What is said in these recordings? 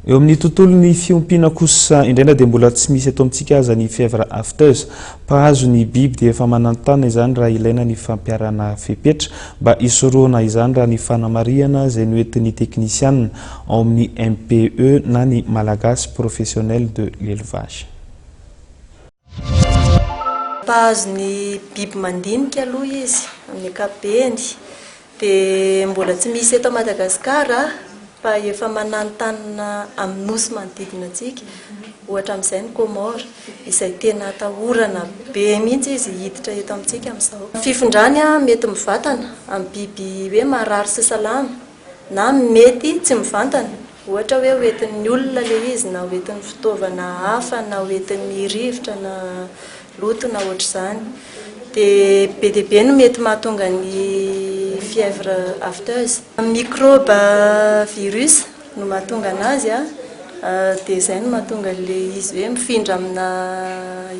Eo amin'ny tontolon'ny fiompiana kosa indray na dia mbola tsy misy eto amintsika aza ny fièvre afteuse mpahazo ny biby dia efa mananontanona izany raha ilaina ny fampiharana fepetra mba hisorohana izany raha ny fanamarihana izay noentin'ny teknisianina ao amin'ny MPE na ny Malagasy Professionnel de l'Elevage. Mpahazo ny biby mandinika aloha izy amin'ny ankapobeny dia mbola tsy misy eto Madagasikara fa efa mananontanona amin'ny nosy manodidina antsika, ohatra amin'izay ny Comores izay tena atahorana be mihitsy izy hiditra eto amintsika amin'izao. Ny fifindrany mety mivantana amin'ny biby hoe marary sy salama na mety tsy mivantana, ohatra hoe hoentin'ny olona ilay izy na hoentin'ny fitaovana hafa na hoentin'ny rivotra na loto na ohatr'izany. Dia be dia be no mety mahatonga ny fièvre afteuse. Microbe virus no mahatonga anazy dia izay no mahatonga ilay izy hoe mifindra amina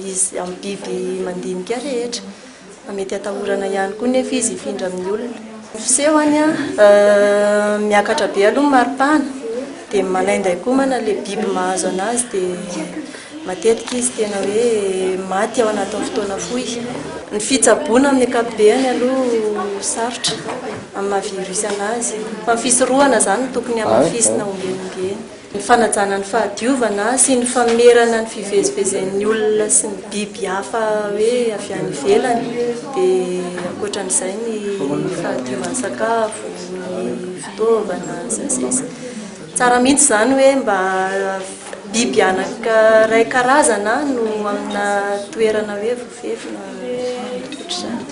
izy amin'ny biby mandinika rehetra. Fa mety atahorana ihany koa nefa izy hifindra amin'ny olona. Ny fisehony miakatra be aloha ny maripana, dia malainday komana ilay biby mahazo anazy dia matetika izy tena hoe maty ao anatin'ny fotoana fohy. Ny fitsaboana amin'ny ankapobeny aloha sarotra amin'ny maha virus anazy, fa ny fisorohana izany no tokony hamafisina ombieny ombieny. Ny fanajana ny fahadiovana sy ny famerana ny fivezivezen'ny olona sy ny biby hafa hoe avy any ivelany dia ankoatran'izay ny fahadiovan'ny sakafo, ny fitaovana sy ny sisa. Tsara mihitsy izany hoe mba biby anankiray karazana no amina toerana hoe voafefy na ohatr'izany.